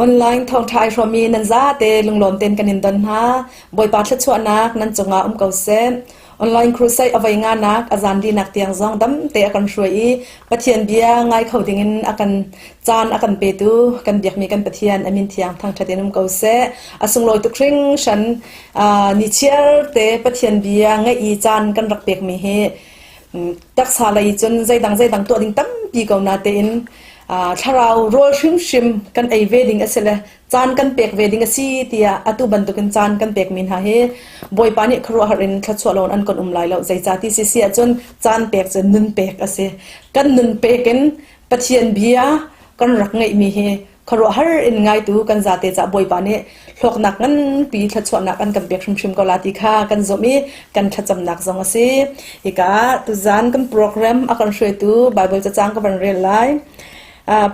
Online thawngṭha ai hrawmmi nan zate lunglawm tein kan in don hna. Bawipa thluachuahnak nan cungah um ko seh. Online crusade a voi nganak a zan linak tiang zong dam te a kan hruai i Pathian bia ngai kho dingin a kan caan a kan petu kan biakmi kan Pathian a min thiang thangṭhat in um ko seh. A sunglawi tuk hringhran ni chiar te Pathian bia ngaih i caan kan rak pekmi hi taksa lei cun zeidang zeidang tuah ding tampi ko na tein thlarau rawl hrimhrim kan ei ve ding a si le caan kan pek ve ding a si tiah atu bantukin caan kan pekmi hna hi Bawipa nih khuaruahhar in thluachuah loin an kan um lai lo. Zeicah ti si si ahcun caan pek cu nun pek a si. Kan nun pek in Pathian bia kan rak ngeihmi hi khuaruahhar in ngaitu kan zate cah Bawipa nih hlawknak nganpi thluachuahnak an kan pek hrimhrim ko la ti kha kan zumh i kan thlacamnak zong a si. Hika tuzan kan program a kan hruaitu Bible cacang ka van rel lai.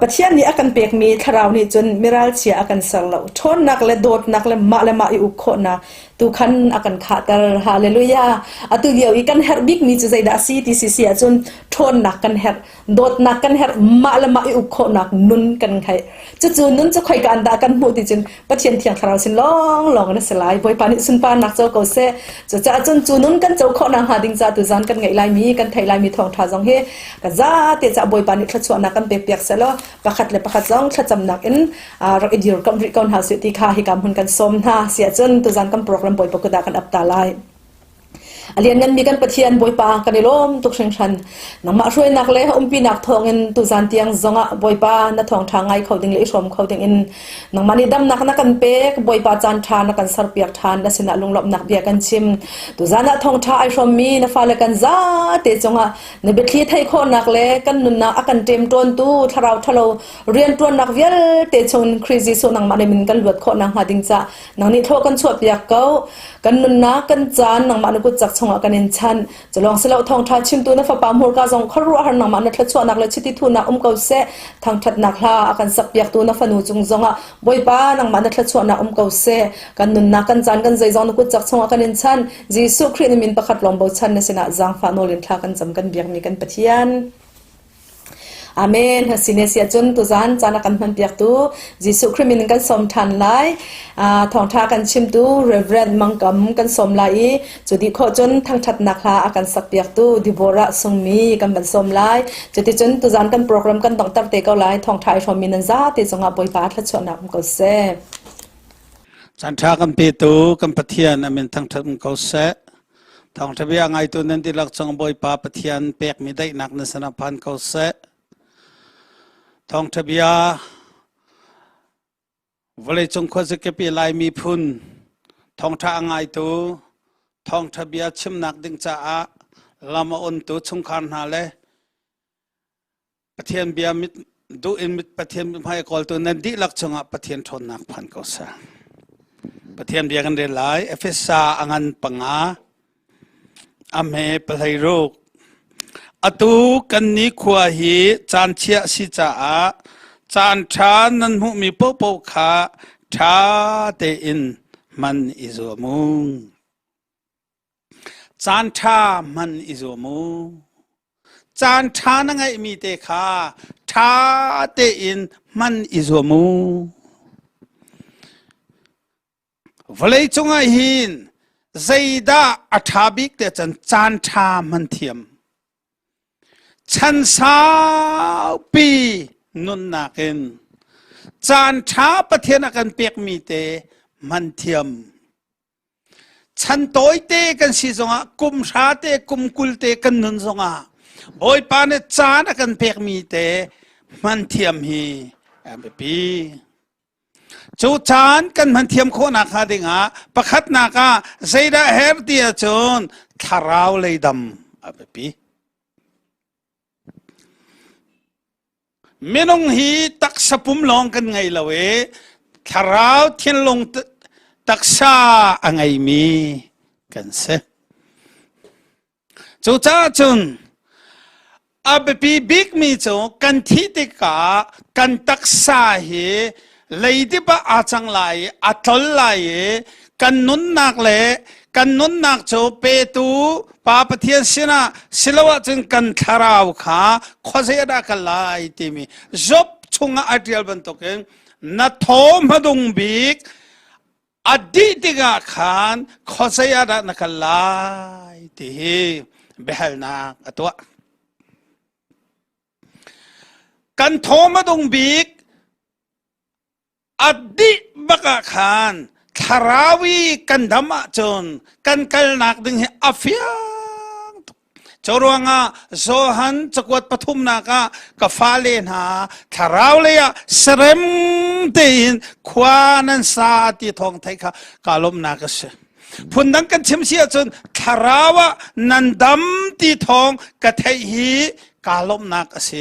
Pathian nih a kan pekmi thlarau nih cun miralchia a kan ser lo. Ṭhawnnak le dawtnak le mah le mah i uk khawhnak tu khan a kan khahter. Hallelujah. Atu lio i kan herh bikmi cu zeidah a si ti si si ahcun ṭhawnnak kan herh. Dawtnak kan herh, mah le mah i uk khawhnak nun kan ngei. Cucu nun cu khoika an dah kan hmuh ti cun Pathian Thiang Thlarau sin lawnglawng in a si lai. Bawipa nih sunparnak co ko seh. Cucaah cun cu nun kan co khawhnak hnga ding ca tuzan kan ngeih laimi, kan theih laimi thawngṭha zong hi ka zate ca Bawipa nih thluachuahnak kan pek piak seh law pakhat le pakhat zong thlacamnak in rak i dirkamh rih ko hna sih ti kha hika hmun kan sawm hna. Siah cun tuzan kan program Bawipa kut ah kan ap ta lai. A liannganmi kan Pathian Bawipa kan i lawm tuk hringhran. Nangmah hruainak le umpinak thawngin tuzan tiang zongah Bawipa na thawngṭha ngai kho ding le i hrawm kho dingin nangmah nih damnak na kan pek Bawipa caan ṭha na kan serpiak ṭhan na sinah lunglawmhnak bia kan chim. Tuzan ah thawngṭha ai hrawmmi na fale kan zate cungah na biathli theih khawhnak le kan nunnak a kan ṭemṭawntu thlarau ṭhalo rianṭuannak vialte chungin Khrih Jesuh nangmah nih min kan luat khawh nakhnga ding cah Nang nih thaw kan chuahpiak ko. Kan nunnak, kan caan nangmah na kutcak chungah kan in chanh. Culawng silo thawngṭha chimtu na fapa hmurka zong khuaruahhar nangmah na thluachuahnak le chiti thunak um ko seh. Thangṭhatnak hla a kan sakpiaktu na fanu cung zongah Bawipa nangmah na thluachuahnak um ko seh. Kan nunnak, kan caan, kan zeizong na kutcak chungah kan in chanh. Jesuh Khrih na min pakhat lawng bochan na sinah zaangfah nawl in thla kan cam kan biakmi kan Pathian. Amen. Sine si ahcun tuzan caan a kan hmanpiaktu Jesuh Khrih min in kan sawm ṭhan lai. Thawngṭha kan chimtu Reverend Mangkam kan sawm lai i cu dih khawh cun thangṭhatnak hla a kan sakpiaktu Deborah Sungmi kan van sawm lai. Cuticun tuzan kan program kan donghter te ko lai. Thawngṭha i hrawmmi nan zate cungah Bawipa thluachuahnak um ko seh. Caan ṭha kan petu kan Pathian a min thangṭhat um ko seh. Thawngṭha bia ngaitu nan dihlak cung Bawipa Pathian pekmi daihnak na sinah phan ko seh. Thawngṭha bia vawleicung khuazakip i Lai miphun thawngṭha a ngaitu thawngṭha bia chimnak ding caah lam a ontu chungkhar hna le Pathian bia mit duh in mit Pathian hmai a kawltu nan dihlak cungah Pathian ṭhawnnak phan ko seh. Pathian bia kan rel lai. Efesa a ngan panga a hme pahlei ruk. Atu kan ni khua hi caan chia a si caah caan ṭha nan hmuhmi paohpaoh kha ṭha tein hman i zuam u. Caan ṭha hman i zuam u. Caan ṭha na ngeihmi te kha ṭha tein hman i zuam u. Vawleicung ah hin zeidah a ṭha bik te cun caan ṭha hman thiam. Chan saupi nunnak in caan ṭha Pathian a kan pekmi te hman thiam. Chan tawite kan si zongah kum hra te kum 20 te kan nun zongah Bawipa nih caan a kan pekmi te hman thiam hi a biapi. Cu caan kan hman thiam khawhnak hnga dingah pakhatnak ah zeidah her ti ahcun thlarau lei dam a biapi. Minung hi taksa pum lawng kan ngei lo i thlarau thinlung taksa a ngeimi kan si. Cucaah cun a biapi bikmi cu kan thih tikah kan taksa hi leidip ah aa cang lai i a tlol lai i kan nunnak le kan nunnak cu petu Pa Pathian sinah siloah cun kan thlarau kha khuazei ah dah kal lai timi Job chungah a ṭial bantukin na thaw hmadung bik a dih tikah khan khuazei ah dah na kal lai ti hi biahalnak a tuah. Kan thaw hmadung bik a dih bak ah khan thlarau i kan dam ahcun kan kalnak ding hi a fiang tuk. Cu ruangah Johan cakuat pathumnak ah ka fale hna thlarau lei ah serem tein khua nan sa ti thawng theih kha kaa lawmnak a si. Phundang kan chim si ahcun thlarau ah nan dam ti thawng ka theih hi kaa lawmhnak a si.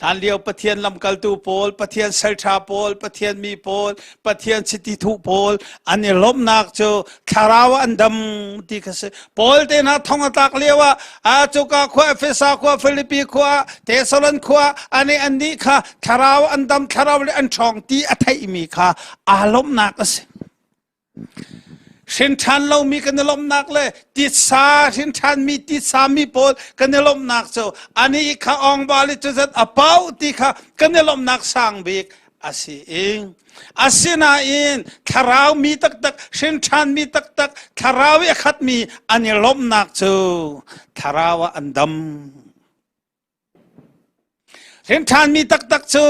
Hlanlio Pathian lamkaltu pawl, Pathian salṭha pawl, Pathian mi pawl, Pathian chiti thuh pawl an i lawmhnak cu thlarau an dam ti kha si. Paul te hna thong a tlak lio ah a cuka khua Efesa khua Filipi khua Thessalon khua an i an nih kha thlarau an dam thlarau le an ṭhawng ti a theihmi kha aa lawmhnak a si. Hrinṭhan lomi kan i lawmhnak le titsa hrinṭhanmi titsa mi pawl kan i lawmhnak cu anih kha awngbali cu zat a pau ti kha kan i lawmhnak sang bik a si i asinain thlarau mi taktak hrinṭhan mi taktak thlarau i a khatmi an i lawmhnak cu thlarau ah an dam. Hrinthanmi taktak cu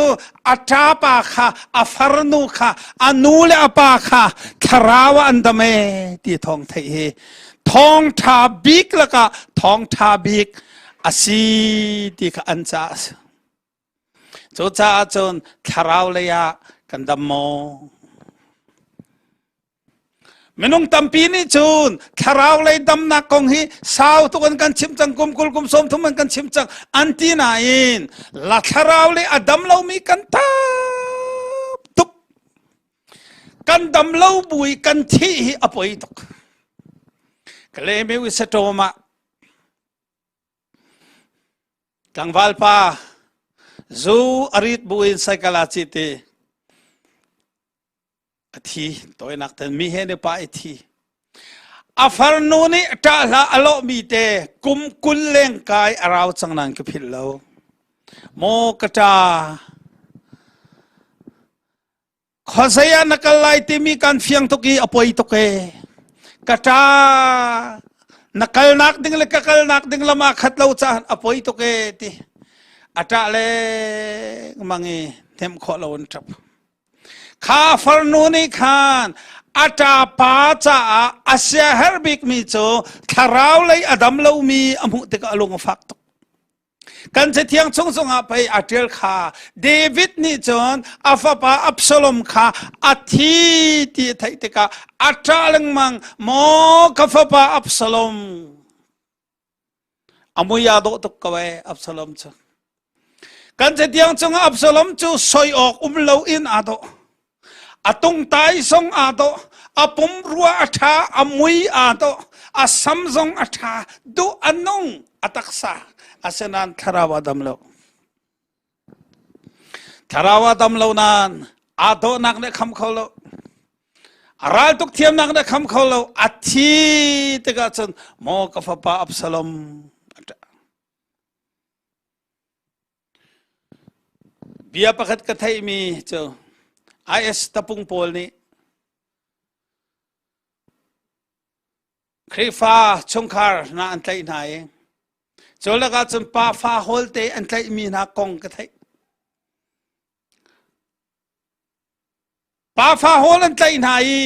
a ṭapa kha, a farnu kha, a nu le a pa kha thlarau ah an dam ee ti thawng theih hi thawngṭha bik lakah thawngṭha bik a si ti kha an caah a si. Cucaah cun thlarau lei ah kan dam maw? Minung tampi nih cun thlarau lei damnak kong hi sau tuk an kan chim cang kum 20 kum 30 an kan chim cang an ti nain la thlarau lei a dam lomi kan tam tuk kan dam lo bui kan thih hi a poi tuk Kalemi Wisatawm ah tlangval pa zu a rit buin cycle a cit i A thi tawinak ten mi he ne pa i thi. A farnu nih ṭah hlah a lawhmi te kum 20 leng kai a rau cang nan ka philh lo. Maw ka ṭa khuazei ah na kal lai timi kan fiang tuk i a poi tuk e. Ka ṭa na kalnak ding le ka kalnak ding lam ah khat lo caah a poi tuk e ti. A ṭah lengmang i hnemh khawh lo an ṭap. Kha farnu nih khan a ṭapa caah a siaherh bikmi cu thlarau lei a dam lomi a hmuh tikah a lung a fak tuk. Kan Cathiang chung zongah pei a ṭial kha David nih cun a fapa Absalom kha a thi ti a theih tikah a ṭah lengmang maw ka fapa Absalom A mui aa dawh tuk ko ee Absalom cu. Kan cathiang cungah Absalom cu soi awk um loin aa dawh. A tungtai zong aa dawh. A pumrua a ṭha, a mui aa dawh, a sam zong a ṭha, duh a nung, a taksa. Asinain thlarau a dam lo. Thlarau a dam lo nain aa dawhnak nih a kham kho lo. A raltuk thiamnak nih a kham kho lo. A thi tikah cun maw ka fapa Absalom a ṭah. Bia pakhat ka theihmi cu IS tapung pawl nih Khrihfa chungkhar hna an tlaih hna i cu lakah cun pa fa hawlte an tlaihmi hna kong ka theih. Pa fa hawl an tlaih hna i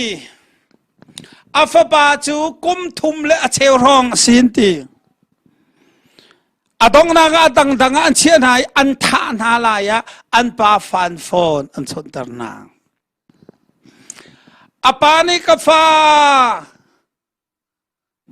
a fapa cu kum thum le a cheu hrawng a si an ti. A donghnak ah a dangdang ah an chiah hna i an thah hna lai ah an pa fan phone an chawnhter hna. A pa nih ka fa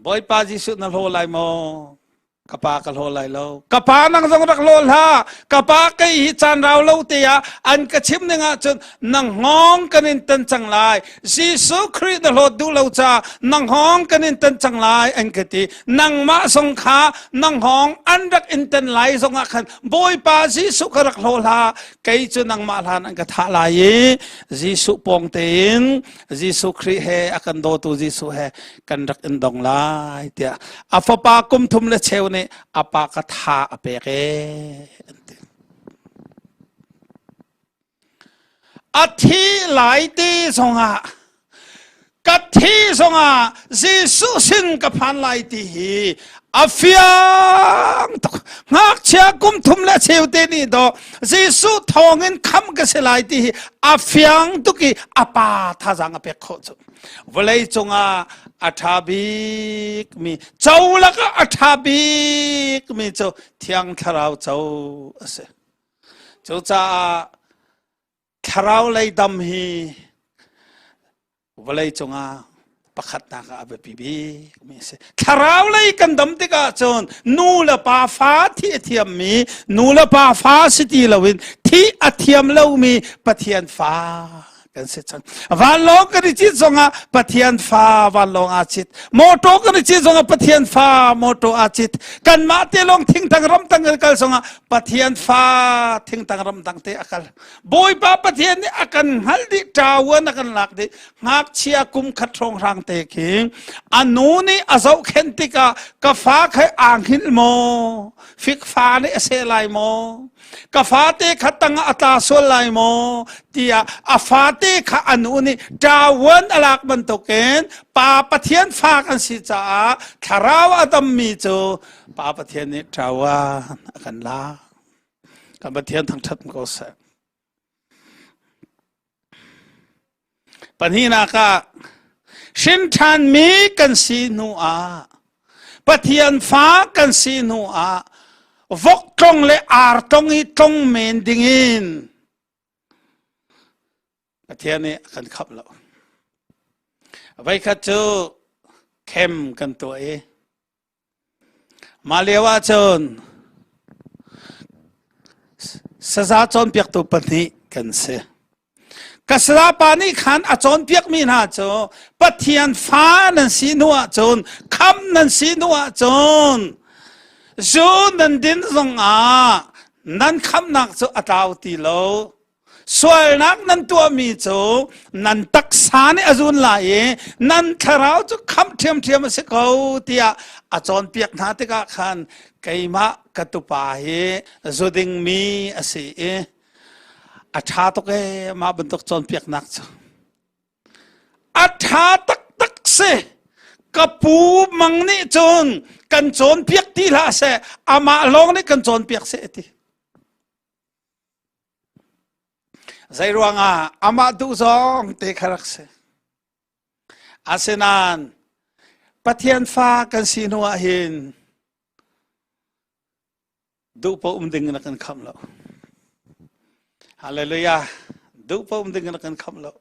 Bawipa Jesuh na hlaw lai maw? Ka pa ka hlaw lai lo. Ka pa nang zong rak hlaw hlah. Ka pa kei hi caan rau lo te ah an ka chim ning ahcun nang hngawng kan in tan cang lai. Jesuh Khrih na hlawt duh lo ca nang hngawng kan in tan cang lai an ka ti. Nangmah zong kha nang hngawng an rak in tan lai zong ah khan Bawipa Jesuh ka rak hlaw hlah. Kei cu nangmah hlan an ka thah lai i Jesuh pawng tein Jesuh Khrih he a kan dawtu Jesuh he kan rak in dong lai tiah a fapa kum thum le cheu nih a pa ka tha a pek ee an ti. A thi lai ti zongah ka thi zongah Jesuh sin ka phan lai ti hi a fiang tuk. Ngakchia kum thum le cheu te nih dawh Jesuh thawngin kham ka si lai ti hi a fiang tuk i a pa thazaang a pek khawh cu. Vawlei cungah a ṭha bikmi co lakah a ṭha bikmi cu Thiang Thlarau co a si. Cucaah thlarau lei dam hi vawlei cungah pakhatnak ah a biapi bikmi a si. Thlarau lei kan dam tikah cun nu le pa fa thi a thiammi nu le pa fa si ti loin thi a thiam lomi Pathian fa kan si cang. Vanlawng kan i cit zongah Pathian fa vanlawng aa cit. Motor kan i cit zongah Pathian fa motor aa cit. Kanmah te lawng thingtang ramtang kan kal zongah Pathian fa thingtang ramtang te a kal. Bawipa Pathian nih a kan hngalh dih ṭawan a kan lak dih. Ngakchia kum khat hrawnghrang te khi a nu nih a zohkhenh tikah ka fa khai aa hngilh maw? Fikfa nih a seh lai maw? Ka fate kha tangah a tla sual lai maw tiah a fate kha a nu nih ṭawan a lak bantukin Pa Pathian fa kan si caah thlarau a dammi cu Pa Pathian nih ṭawan a kan lak. Kan Pathian thangṭhat ko seh. Pahnihnak ah hrin ṭhanmi kan si hnu ah Pathian fa kan si hnu ah vok tlong le ar tlong i tlong men dingin Pathian nih a kan khamh lo. Voikhat cu khem kan tuah i Mah lio ahcun saza cawnpiaktu pahnih kan si. Ka sayapa nih khan a cawnpiakmi hna cu Pathian fa nan si hnu ahcun khamh nan si hnu ahcun zu nan din zongah nan khamhnak cu a tlau ti lo. Sualnak nan tuahmi cu nan taksa nih a zun lai i nan thlarau cu khamh ṭhiamṭhiam a si ko tiah a cawnpiak hna tikah khan keimah ka tupa hi zu dingmi a si i a ṭha tuk ee mah bantuk cawnpiaknak cu. A ṭha taktak si. Ka pu mang nih cun kan cawnpiak ti hlah seh amah lawng nih kan cawnpiak seh a ti. Zeiruangah amah duh zong te kha rak si. Asinain Pathian fa kan si hnu ah hin duh paoh um ding in a kan khamh lo. Hallelujah. Duh paoh um ding in a kan khamh lo.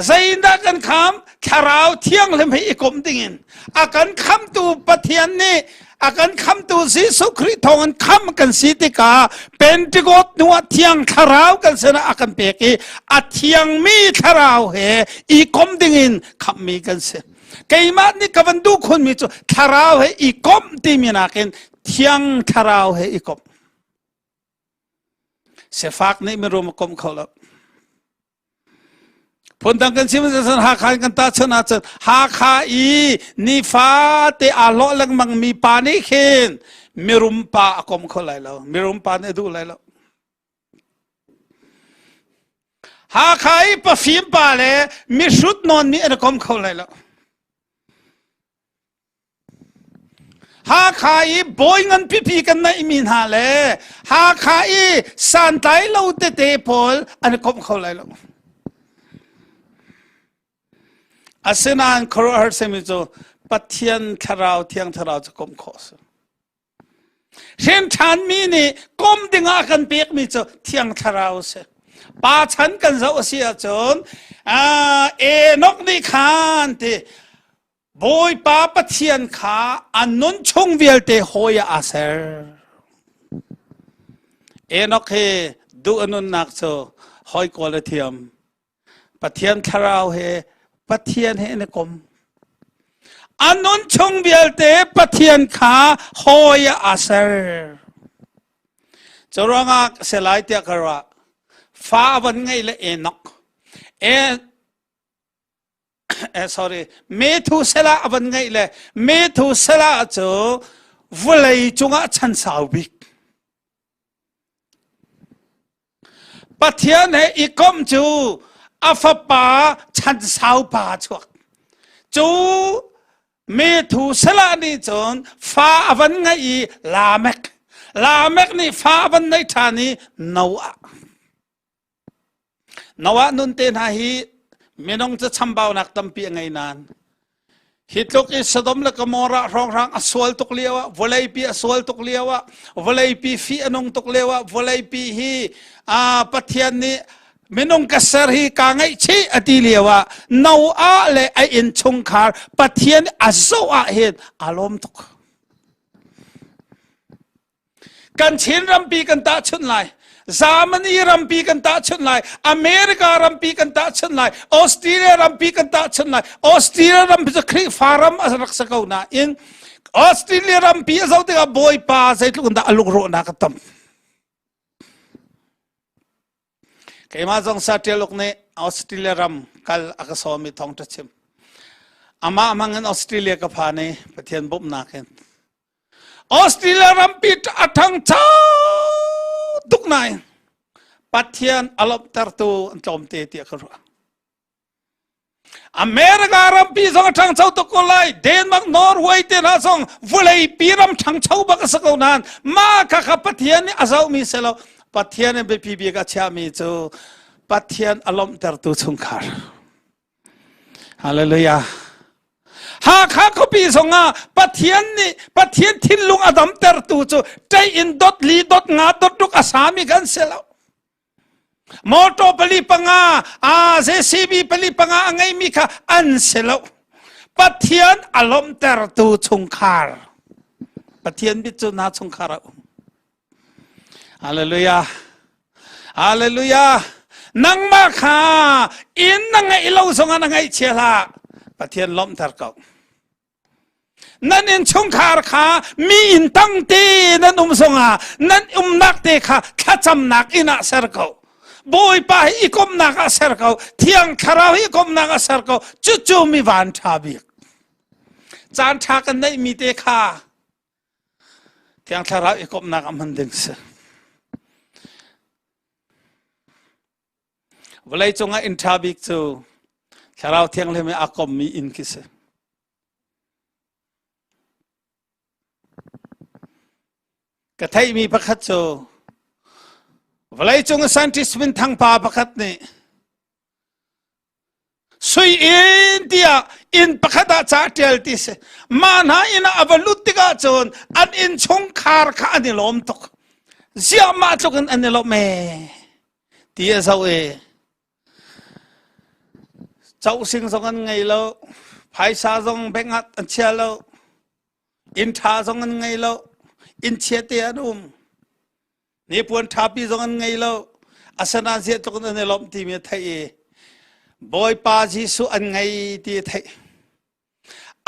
Zeidah kan kham? Thlarau Thianghlim he i komh dingin a kan khamtu Pathian nih a kan khamtu Jesuh Khrih thawngin kham kan si tikah Pentecost hnuah Thiang Thlarau kan sinah a kan pek i a thiangmi Thlarau he i komh dingin khamhmi kan si. Keimah nih ka van duh khunmi cu Thlarau he i komh timi nakin Thiang Thlarau he i komh. Sifak nih mirum a komh kho lo. Phundang kan chim ahcun Hakha in kan tahchunh ahcun Hakha i nifate aa hlawh lengmang mi pa nih khin mirum pa a kom kho lai lo. Mirum pa nih a duh lai lo. Hakha i pafim pa le mihrut nawn nih an i kom kho lai lo. Hakha i bawi ngan pipi kan neihmi hna le Hakha i santlai lo tete pawl an i komh kho lai lo. Asinain khuaruahhar simi cu Pathian thlarau thiang thlarau cu komh khawh a si. Hrin ṭhanmi nih komh dingah a kan pekmi cu thiang thlarau a si. Pa chan kan zoh a si ahcun Enoch nih khan ti Bawipa Pathian kha a nun chung vialte hawi ah aa ser. Enoch hi duh a nunnak cu hawi kawl a thiam. Pathian thlarau he Pathian he an i kom. A nun chung vialte Pathian kha hawi ah aa ser. Cu ruangah selai tiah ka ruah. Fa a van ngeih le Enoch. E eh, sorry Methuselah a van ngeih le Methuselah cu vawlei cungah chan sau bik. Pathian he i komh cu a fapa chan sau pa chuak. Cu Methuselah nih cun fa a van ngeih i Lamek. Lamek nih fa a van neih ṭhan i Noah. Noah nun te hna hi minung cu chambaunak tampi a ngei nain hi tluk i Sodom le Gomorrah hrawnghrang a sual tuk lio ah vawleipi a sual tuk lio ah vawleipi fih a nung tuk lio ah vawleipi hi aa Pathian nih minung ka ser hi kaa ngaihchih a ti lio ah Noah le a innchungkhar Pathian a zoh ah hin aa lawm tuk. Kan Chin rampi kan tahchunh lai. Germany rampi kan tahchunh lai. America rampi kan tahchunh lai. Australia rampi kan tahchunh lai. Australia rampi cu Khrihfa ram a rak si ko nain Australia rampi a zoh tikah Bawipa zeitluk in dah a lungrawhnak a tam. Keimah zong Satialuk nih Australia ram kal a ka sawm i thawngṭha chim. Amah hmang in Australia ka phan i Pathian bawmhnak in Australia rampi a ṭhangcho tuk nain Pathian a lawmhtertu an tlawmte tiah ka ruah. America rampi zong a ṭhangcho tuk ko lai. Denmark, Norway te hna zong vawleipi ram ṭhangcho bak a si ko nain mah kha kha Pathian nih a zohmi si lo. Pathian nih biapi bik a chiahmi cu Pathian a lawmhtertu chungkhar. Hallelujah. Hakha khuapi zongah Pathian nih Pathian thinlung a damtertu cu ṭei in dot li dot nga dot ruk a sami kan si lo. Motor pali panga a JCB pali panga a ngeimi kha an si lo. Pathian a lawmhtertu chungkhar. Pathian bit cu na chungkhar a um. Hallelujah. Hallelujah. Nangmah kha inn na ngeih lo zongah na ngaihchia hlah. Pathian lawmhter ko. Nan innchungkhar kha mi inn tang te nan um zongah nan umnak te kha thlacamnak inn ah ser ko. Bawipa hi i komhnak ah ser ko. Thiang Thlarau hi i komhnak ah ser ko. Cucu mi van ṭha bik. Caan ṭha kan neihmi te kha Thiang Thlarau i komhnak a hman ding si. Vawlei cungah inn ṭha bik cu Thlarau Thianghlim i aa kommi inn khi si. Ka theihmi pakhat cu vawleicung scientist minthang pa pakhat nih Sui inn tiah inn pakhat ah ca ṭial ti si. Mah hna inn ah a va lut tikah cun an innchungkhar kha an i lawm tuk. Ziah mah tluk in an i lawm ee ti a zoh i cohsing zong an ngei lo, phaisa zong bank ah an chia lo, inn ṭha zong an ngei lo, inn chia te an um. Hnipuan ṭhapi zong an ngei lo. Asinain ziah tluk in an i lawmh timi a theih i Bawipa Jesuh an ngei ti a theih.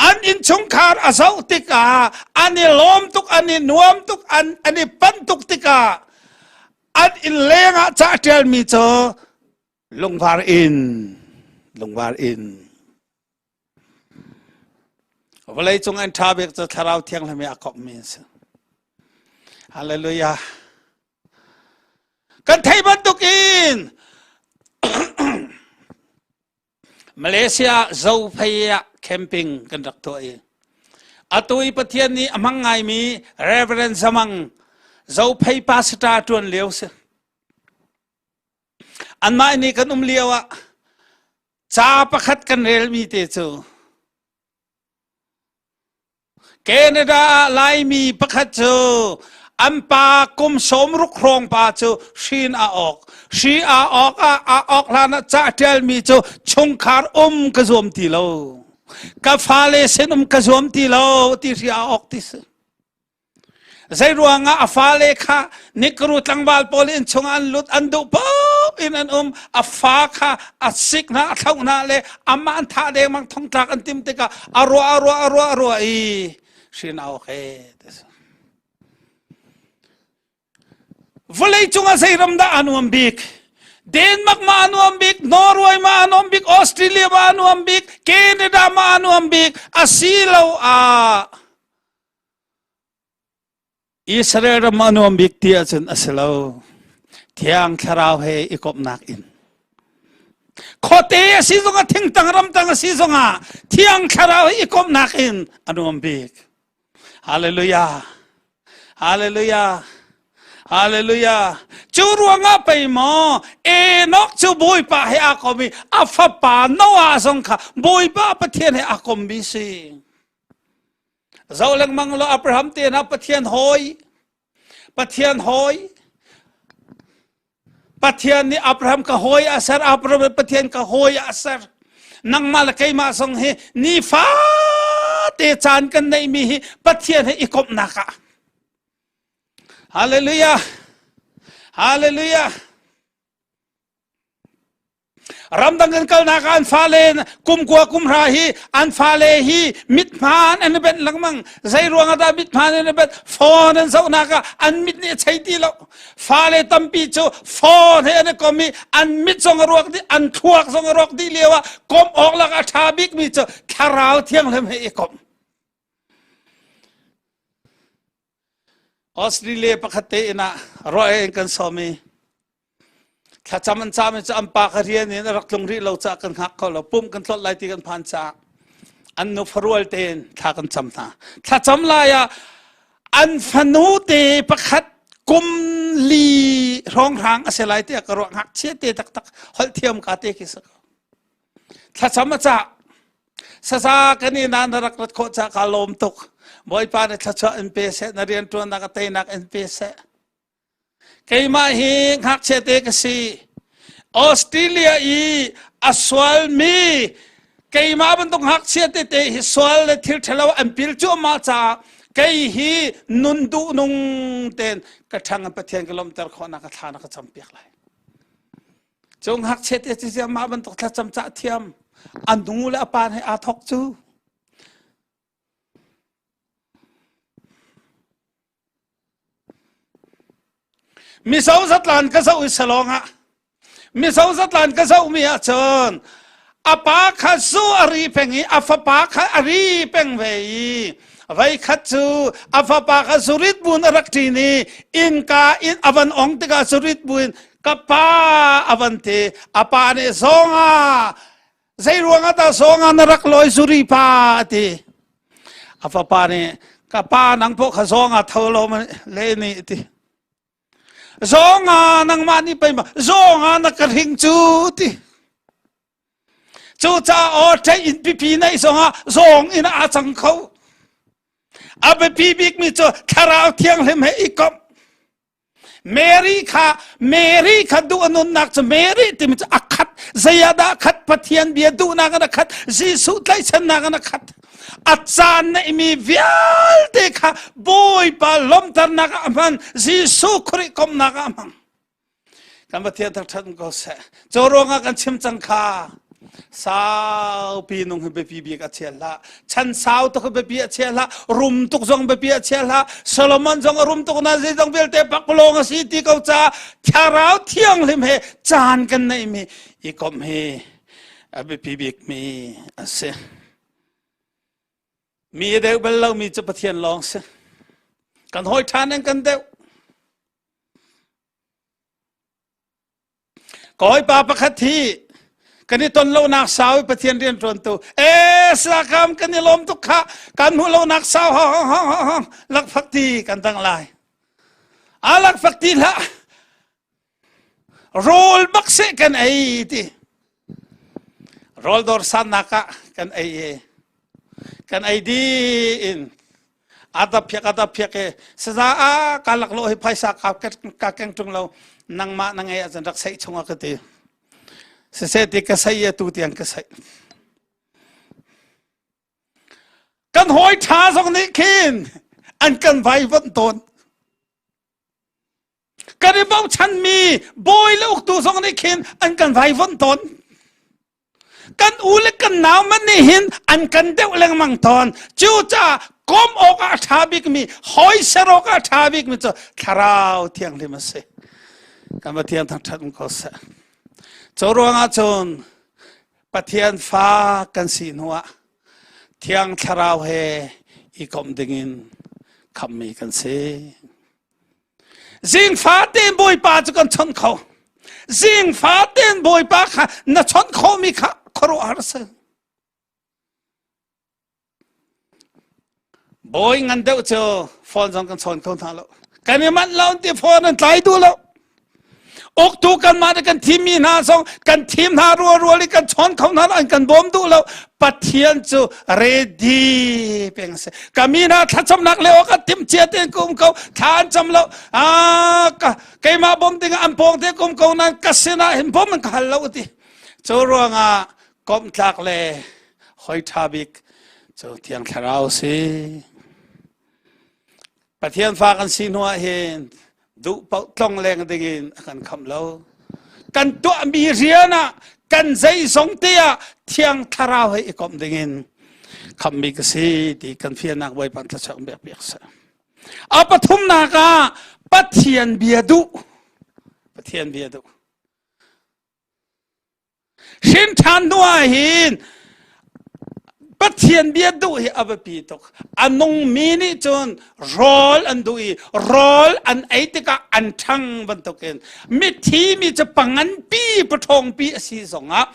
An innchungkhar a zoh tikah an i lawm tuk, an i nuam tuk, an, an i panh tuk tikah an inn lengah ca ṭialmi cu lungvar inn, lungvar inn. Vawleicung an ṭha bik cu Thlarau Thianghlim i a komhmi an si. Hallelujah. Kan thei bantukin Malaysia Zophei ah camping kan rak tuah i atu i Pathian nih a hmang ngaimi Reverend Zamang Zophei pastor ṭuan lio si. Anmah nih kan um lio ah ca pakhat kan relmi te cu Canada ah Laimi pakhat cu an pa kum sawmruk hrawng pa cu hrin a awk. Hri aa awk ah aa awk hlan ah ca ṭialmi cu chungkhar um ka zuam ti lo. Ka fale sin um ka zuam ti lo ti hri aa awk ti si. Zeiruangah a fale kha nikru tlangval pawl inn chungah an lut an duh paoh in an um a fa kha a sik hna a thloh hna le amah an thah dengmang thongtlak an tim tikah a ruah a ruah a ruah a ruah i hrin a awk e Vawlei cungah zei ram dah a nuam bik? Denmark ma a nuam bik, Norway ma a nuam bik, Australia ma a nuam bik, Canada ma a nuam bik, asiloah Israel ram a nuam bik ti ahcun a si lo. Thiang Thlarau he i komhnak in. Khuate a si zongah thingtang ramtang a si zongah Thiang Thlarau he i komhnak in a nuam bik. Hallelujah. Hallelujah. Hallelujah. Cu ruangah pei maw Enoch cu Bawipa he aa kom i a fapa Noah zong kha Bawipa Pathian he aa kommi si. Zoh lengmang law Abraham te hna Pathian hawi Pathian hawi Pathian nih Abraham ka hawi a ser Abraham nih Pathian ka hawi a ser nangmah le keimah zong hi nifa te caan kan neihmi hi Pathian he i komhnak ah Hallelujah Hallelujah Ramdang kan kalnak ah an fale kumkua kumhra hi an fale hi mithmaan an i benh lengmang. Zei ruang ah dah mithmaan an i benh? Phone an zohnak ah an mit nih a chei ti lo. Fale tampi cu phone he an i kom i an mit zong a ruak dih, an thluak zong a rawk dih lio ah komh awk lak a ṭha bikmi cu thlarau thianghlim he i komh. Australia pakhat te inn ah ruah in kan sawm i thlacam an cam cu an pa ka rian in a rak tlung rih lo caah kan hngak kho lo pum kan tlolh lai ti kan phan caah an nu farual tein thla kan cam hna thlacam lai ah an fanu te pakhat kum li hrawnghrang a si lai tiah ka ruah ngakchia te taktak holh thiam ka te khi si ko Thlacam a cah. Saza kan i na na rak rat khawh cah kaa lawm tuk. Bawipa nih thluachuah in pe seh, na rianṭuannak a teinak in pe seh. Keimah hi ngakchia te ka si. Australia i a sualmi keimah bantuk ngakchia tete hi sual le thil ṭhalo an pil cuahmah caah kei hi nun duh nung tein ka ṭhang in Pathian ka lawmhter khawhnak ka thla na ka campiak lai. Cu ngakchia te cu mah bantuk thlacam cah thiam a nu le a pa he aa thawk cu. Mizo zatlan ka zoh i salawng ah Mizo zatlan ka zoh mi ahcun a pa kha zu a ri peng i a fapa kha a ri peng ve i Voikhat cu a fapa kha zurit buin a rak ṭin i innka in a van ong tikah zurit buin ka pa a van ti. A pa nih zonga zei ruangah dah zonga na rak lawi zuri pa a ti. A fapa nih ka pa nang pawh kha zonga tho lo le ni a ti. Zonga nangmah nih pei ma zonga na ka hring cu ti. Cucaah aw ṭei in pipi neih zongah zawng in aa cang kho. A biapi bikmi cu thlarau thianghlim he i komh. Mary kha Mary kha duh a nunnak cu Mary timi cu a khat zei ah dah khat Pathian bia duhnak in a khat Jesuh tlaihchannak in a khat a caan neihmi vialte kha Bawipa lawmternak ah a hman Jesuh Khrih komhnak ah a hmang Kan Pathian thangṭhat ko seh. Cu ruangah kan chim cang kha saupi nung hi biapi bik a chia hlah. Chan sau tuk hi biapi a chia hlah. Rum tuk zong biapi a chia hlah. Solomon zong a rum tuk na zeizong vialte pakpalawng a si ti ko ca thlarau thianghlim he caan kan neihmi i komh hi a biapi bikmi a si. Mi a deuh bal lomi cu Pathian lawng si. Kan hawi ṭhan in kan deuh. Ka hawipa pakhat hi kan i ton lonak sau i Pathian rian ṭuantu ee sakam kan i lawm tuk kha kan hmuh lonak sau hong hong hong hong hong lakphak ti kan dang lai a lakphak ti hlah rawl bak seh kan ei ti rawl dawr sannak ah kan ei i kan ei dih in adap phiak adap phiak e saza a ka lak lo hi phaisa ka ka keng tung lo nangmah na ngei ahcun rak seih chung a ka ti siseh ti ka sei e tu tiang ka sei kan hawi tha zong nih khin an kan vai vonh tawn kan i bochanmi bawi le uktu zong nih khin an kan vaivuanh tawn kan u le kan nau man nih hin an kan deuh lengmang tawn cucaah kom awk ah a ṭha bikmi hawi ser awk ah a ṭha bikmi cu thlarau thianghlim a si kan Pathian thangṭhat um ko seh cu ruangah cun Pathian fa kan si hnuah thiang thlarau he i komh dingin khammi kan si. Zingfa tein Bawipa cu kan chawnh kho. Zingfa tein Bawipa kha na chawnh khomi kha khuaruahhar si. Bawi ngan deuh cu phone zong kan chawn kho hna lo. Kan i manh lo ti phone an tlai duh lo. Uktu kanmah nih kan thimmi hna zong kan thim hna rual rual i kan chawn kho hna lo an kan bawm duh lo. Pathian cu ready peng si. Ka mi hna thlacamnak le awk an timh cia tein ka um ko. Thla an cam lo. Ah, ka, keimah bawm ding an pawng te ka um ko nain ka sinah hin bawm an ka hal lo ti. Cu ruangah komh tlak le hoi ṭha bik cu Thiang Thlarau si. Pathian fa kan si hnu ah hin duh paoh tlong leng dingin a kan khamh lo. Kan tuahmi rian ah kan zeizong te ah Thiang Thlarau he i komh dingin khamhmi ka si ti kan fiannak Bawipa thluachuah biak piak seh. A pathumnak ah Pathian bia duh. Pathian bia duh. Hrin ṭhan hnu ah hin Pathian bia duh hi a biapi tuk. A nungmi nih cun rawl an duh i rawl an ei tikah an ṭhang bantukin mithi mi cu panganpi paṭhawngpi a si zongah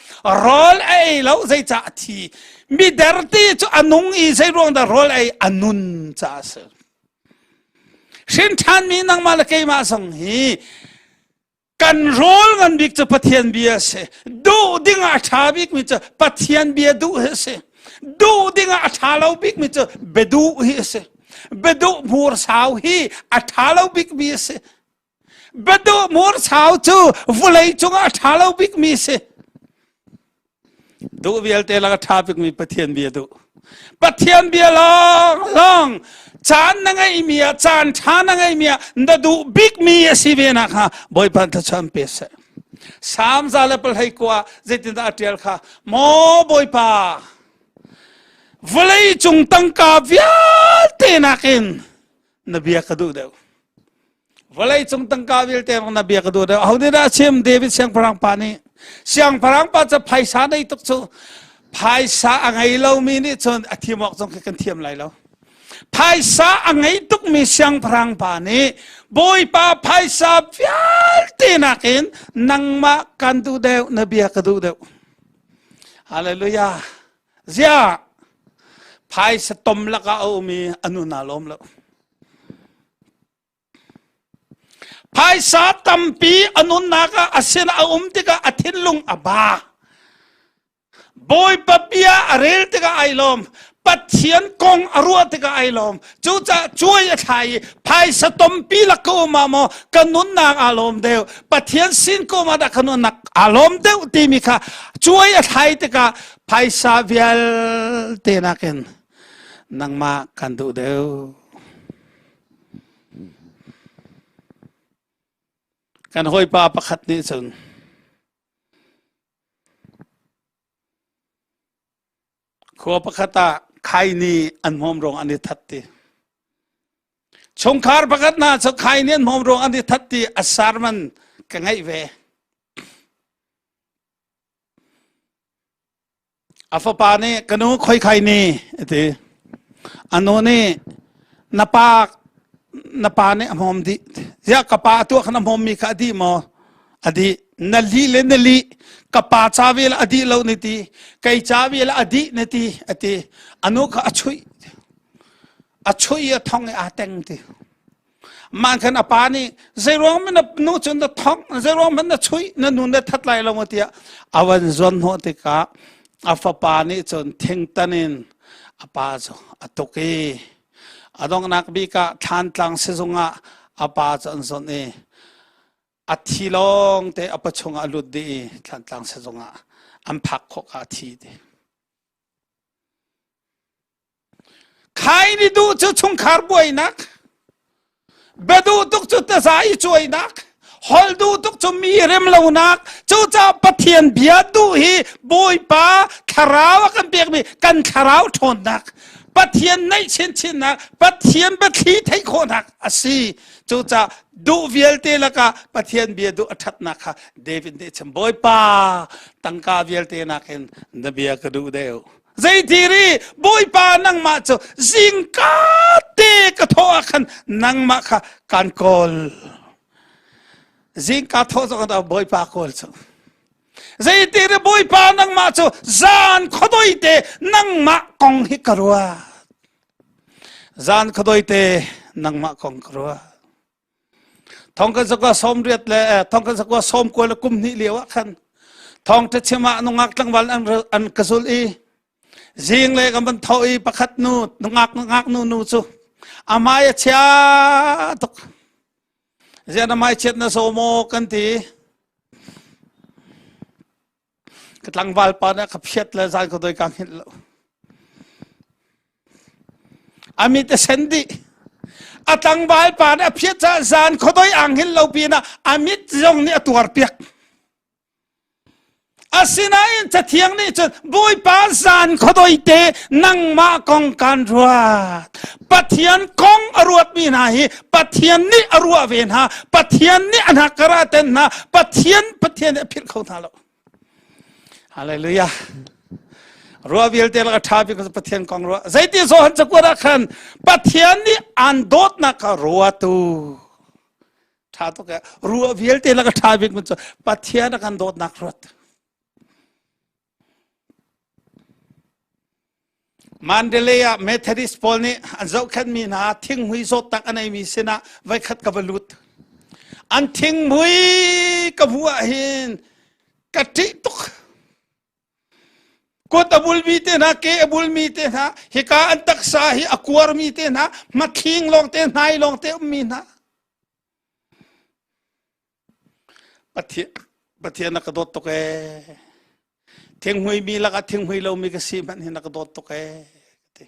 rawl a ei lo zeicah a thi. Mi derti cu a nung i zeiruang dah rawl ei a nun caah a si. Hrin ṭhanmi nangmah le keimah zong hi Kan rawl ngan bik cu Pathian bia a si. Duh ding ah a ṭha bikmi cu Pathian bia duh hi a si. Duh ding ah a ṭha lo bikmi cu biaduh hi a si. Biaduh hmursau hi a ṭha lo bikmi a si. Biaduh hmursau cu vawlei cungah a ṭha lo bikmi a si. Duh vialte lak a ṭha bikmi Pathian bia duh. Pathian bia lawng lawng caan na ngeihmi ah caan ṭha na ngeihmi ah na duh bikmi a si ve nak hnga Bawipa thluachuah an pe seh. Salm za le palhei kua zeitindah a ṭial kha maw Bawipa vawlei cung tangka vialte nakin na bia ka duh deuh. Vawlei cung tangka vialte na bia ka duh deuh. Aho nih dah a chim? David siangpahrang pa nih. Siangpahrang pa cu phaisa nei tuk cu. Phaisa a ngei lomi nih cun a thiam awk zong khi kan thiam lai lo. Phaisa a ngei tukmi siangpahrang pa nih Bawipa phaisa vialte nakin nangmah kan duh deuh, na bia ka duh deuh. Hallelujah. Ziah phaisa tom lakah a um i a nun aa lawm lo. Phaisa tampi a nunnak ah a sin a um tikah a thinlung a ba. Bawipa bia a rel tikah ai lawm. Pathian kong a ruah tikah ai lawm. Cucaah cuai a thlai i phaisa tompi lak ka um ah maw ka nunnak aa lawm deuh. Pathian sin ka um ah dah ka nunnak aa lawm deuh timi kha cuai a thlai tikah phaisa vialte nakin nangmah kan duh deuh. Kan hawipa pakhat nih cun khua pakhat ah khaini an hmawm ruang an i that ti. Chungkhar pakhat hna cu khaini an hmawm ruang an i that ti a sermon ka ngaih ve. A fapa nih ka nu khoikhai ni a ti. A nu nih na pa na pa nih a hmawm dih. Ziah ka pa a tuah khan a hmawmmi kha a dih maw? A dih. Na lih le na lih. Ka pa ca vel a dih lo na ti. Kei ca vel a dih na ti a ti. A nu kha a chuih. A chuih i a thong i aa teng ti. Man khan a pa nih zeiruang men na nu cun na thong zeiruang men na chuih na nu na that lai lo tiah a van zuan hnawh tikah a fapa nih cun thingtan in a pa cu a tuk i a donghnak bik ah thlantlang sizung ah a pa cu an zonh i a thi lawng te a pachung ah a lut dih i thlantlang sizung ah an phak khawh ka a thi ti. Khai ni duh cu chungkhar buainak, biaduh tuk cu taza i cuainak, holh duh tuk cu mi rem lonak, cucaah Pathian bia duh hi Bawipa thlarau a kan pekmi kan thlarau ṭhawnnak, Pathian naih chinchinnak, Pathian biathli theih khawhnak a si. Cucaah duh vialte lakah Pathian bia duh a ṭhatnak kha David nih a chim. Bawipa tangka vialte nakin na bia ka duh deuh. Zeitiri Bawipa nangmah cu zingka te ka thawh ah khan nangmah kha kan kawl. Zingka thawh zong ah Bawipa kawl cu. Zeiti re Bawipa nangmah cu zan khuadoi te nangmah kong hi ka ruat. Zan khuadoi te nangmah kong ka ruat. Thong kan zakua sawm riat le eh, thong kan zakua sawm kual le kum hnih lio ah khan thong te chim ah nungak tlangval an an ka zul i zing le kan van tho i pakhat nu nungak ngak nu nu cu amai a chia tuk zian amai chiat na so maw kan ti Ka tlangval pa nih a ka phiat le zan ka doi ka hngilh lo. A mit a sen dih. A tlangval pa nih a phiat caah zan khuadoi aa hngilh lo pinah a mit zong nih a tuar piak. Asinain Cathiang nih cun Bawipa zan khuadoi te nangmah kong kan ruat. Pathian kong a ruatmi hna hi Pathian nih a ruah ve hna. Pathian nih a hna kar ah ten hna. Pathian Pathian nih a philh kho hna lo. Hallelujah. Ruah vialte lak a ṭha bik cu Pathian kong ruah. Zeiti Johan cakuat ah khan Pathian nih aan dawtnak kha ruatu. Ṭha tuk eh. Ruah vialte lak a ṭha bik cu Pathian a kan dawtnak ruat. Mandalay ah Methodist pawl nih an zohkhenhmi hna thinghmui zawtnak a neimi sinah voikhat ka va lut. An thinghmui ka hmuh ahhin ka ṭih tuk. Kut a bulmi te hna, ke a bulmi te hna, hika an taksa hi a kuarmi te hna, hmathling lawngte, hnai lawngte ummi hna. Pathian, Pathian a ka dawt tuk ee. Thinghmui mi lakah thinghmui lomi ka si hmanh hin a ka dawt tuk ee. Ti.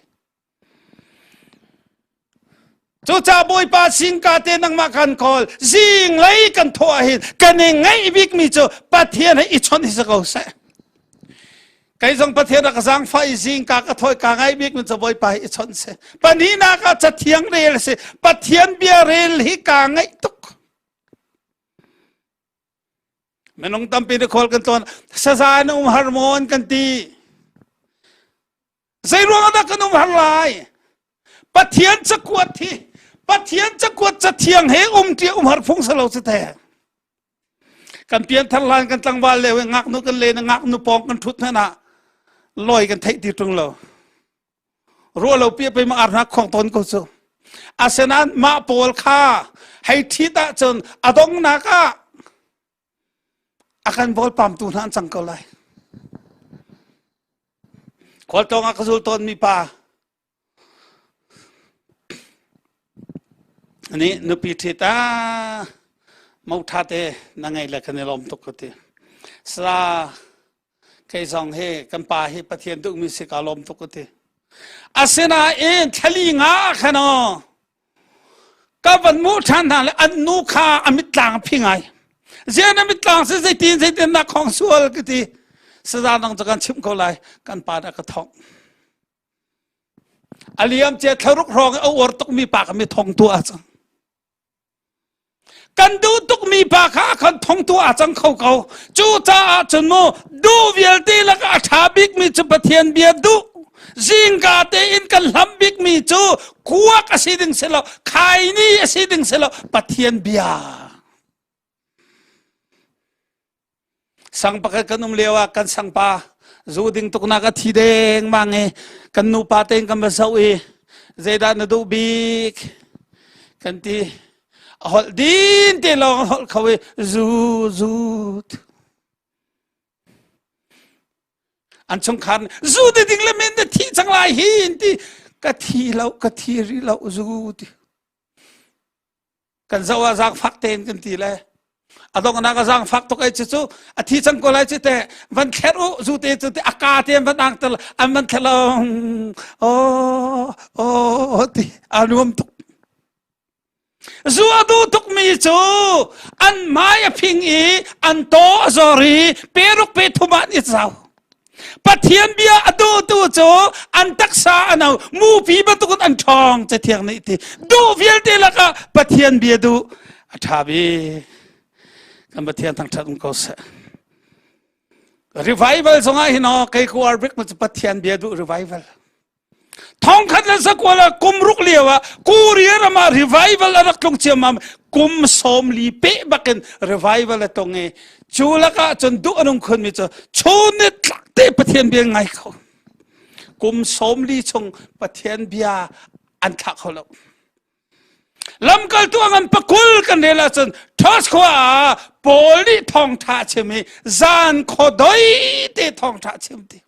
Cucaah Bawipa singka te nangmah kan kawl zinglei kan thawh ahhin kan i ngaih bikmi cu Pathian he i chawnh hi si ko seh. Kei zong Pathian a ka zaangfah i zingka ka thawi ka ngaih bik cu Bawipa hi i chawnh si. Pahnihnak ah cathiang rel si. Pathian bia rel hi kaa ngaih tuk. Minung tampi na khawl kan tlawn saza na um har maw an kan ti. Zei ruang dah kan um har lai? Pathian cakuat hi Pathian cakuat cathiang he um ṭi um har phung salo si the. Kan pianthar hlan kan tlangval lio i ngaknu kan len i ngaknu pawng kan ṭhut hmanh ah lawi kan theih ti ṭung lo. Ruah lo pi pei ma ar hna khong tawn ko cu. Asinain mah pawl kha hei ṭhit ahcun a donghnak ah a kan bawlpamtu hna an cang ko lai. Khualtlawng ah ka zul tawnmi pa Nih nupi ṭhit ah mo ṭha te na ngei le kan i lawm tuk ka ti. Sa kei zong hi kan pa hi Pathian duhmi si ka lawm tuk ka ti. Asinain thlali nga khan aw ka van hmuh ṭhan hna le an nu kha a mittlang a phi ngai. Zian a mittlang si zeitin zeitin na khong sual ka ti. Saza nang cu kan chimh ko lai kan pa dah ka thongh. A liam cia thlaruk hrawng i a uar tukmi pa kha mi thongtu ah cang. Kan duh tukmi pa kha a kan thongtu ah cang kho ko. Cucaah cun mu duh vialte lakah a ṭha bikmi cu Pathian bia duh. Zingka tein kan hlam bikmi cu kuak a si ding si lo, khaini a si ding si lo, Pathian bia. Sang pakhat kan um lio ah kan sangpa zu ding tuknak a thi dengmang i kan nupa tein kan va zoh i zeidah na duh bik kan ti a holh din te lawng a holh kho i zu zu an chungkhar nih zu ti ding le men na thi cang lai hi in ti ka thi lo ka thi rih lo zu ti Kan zoh ah zaangfak tein kan ti le a donghnak a zaangfak tuk ai cu a thi cang ko lai cu te van thler u zu te cu te a ka te an van ang tel an van thler oh oh ti a nuam tuk zu a duh tuk mi cu an mai a phing i an taw a zor i peruk pe thum ah an i zau Pathian bia a duhtu cu an taksa a no mupi bantukin an ṭhawng cathiang nih ti duh vialte lakah Pathian bia duh a ṭha bik kan Pathian thangṭhat um ko seh revival zongah hin aw kei ku arbik cu Pathian bia duh revival thongkhat le sakual ah kum ruk lio ah Korea ram ah revival a rak tlung ciammam. Kum 40 peh bakin revival a tong i cu lakah cun duh a nung khunmi cu chun ni tlak te Pathian bia ngai kho. Kum 40 chung Pathian bia an thlah kho lo. Lamkaltu a ngan pakul kan rel ahcun Thos khua ah Paul nih thawngṭha a chim i zan khuadoi te thawngṭha a chim ti.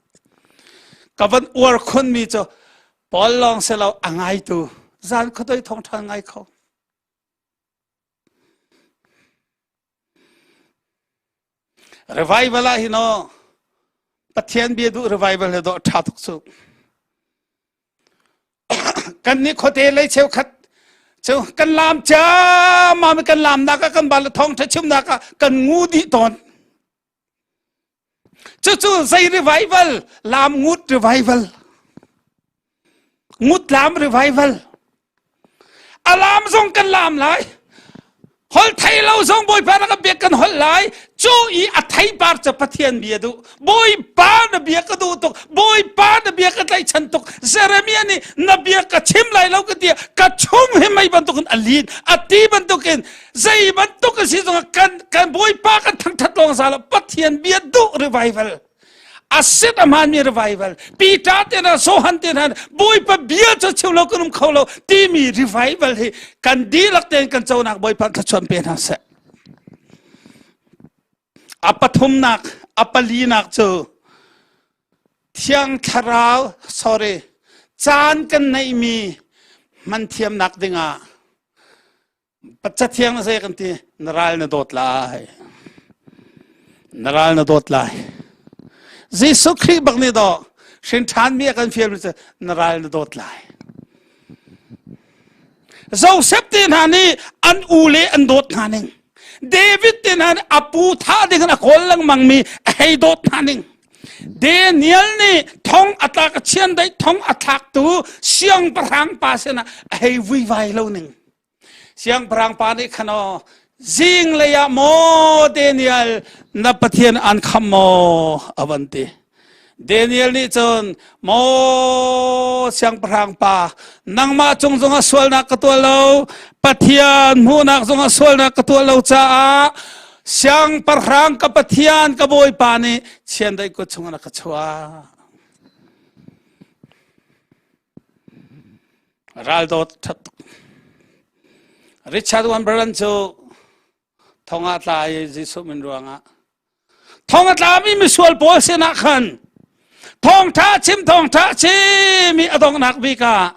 Ka van uar khunmi cu Paul lawng si lo a ngaitu zan khuadoi thawngṭha ngai kho. Revival ah hin aw Pathian bia duh revival he dawh ṭha tuk cu. Kan nih khuate lei cheukhat cu kan laam ciammam i kan laamnak ah kan bal thawngṭha chimnak ah kan ngu dih tawn. Cucu zei revival? Laam ngut revival. Ngut laam revival. A laam zong kan laam lai. Holh thei lo zong Bawipa na kan biak kan holh lai. Cu i a theipar cu Pathian bia duh. Bawipa na bia ka duh tuk. Bawipa na bia ka tlaihchan tuk. Jeremiah nih na bia ka chim lai lo ka ti ka chung hi mei bantukin a lin. A ti bantukin zei bantuk a si zongah kan kan Bawipa kan thangthat lawng za lo Pathian bia duh revival. A sit a hmaanmi revival Peter te hna Johan te hna Bawipa bia cu chim lo kan um kho lo timi revival hi kan dihlak tein kan conak Bawipa thluachuan pe hna seh. A pathumnak a palinak cu Thiang Thlarau sorry caan kan neihmi hman thiamnak dingah Cathiang na zei kan ti na ral na dawt lai. Na ral na dawt lai. Jesuh Khrih bak nih dawh hrin ṭhan mi a kan fial mi cu na ral na dawt lai. Joseph te hna nih an u le an dawt hna ning. David te hna nih a pu thah ding in a kawl lengmang mi a hei dawt hna ning. Daniel nih thong a tlak a chiandeih thong a thlaktu siangpahrang pa sinah a hei vuivai lo ning. Siangpahrang pa nih khan aw zinglei ah maw Daniel na Pathian an kham maw a van ti. Daniel nih cun maw siangpahrang pa nangmah cung zongah sualnak ka tuah lo Pathian hmuhnak zongah sualnak ka tuah lo caah siangpahrang ka Pathian ka Bawipa nih chiandeih kut chungin a ka chuah. Raldawt ṭhat tuk. Richard Wurmbrand cu thong ah tla i Jesuh min ruangah thong a tlami misual pawl sinah khan thawngṭha chim thawngṭha chim i a donghnak bik ah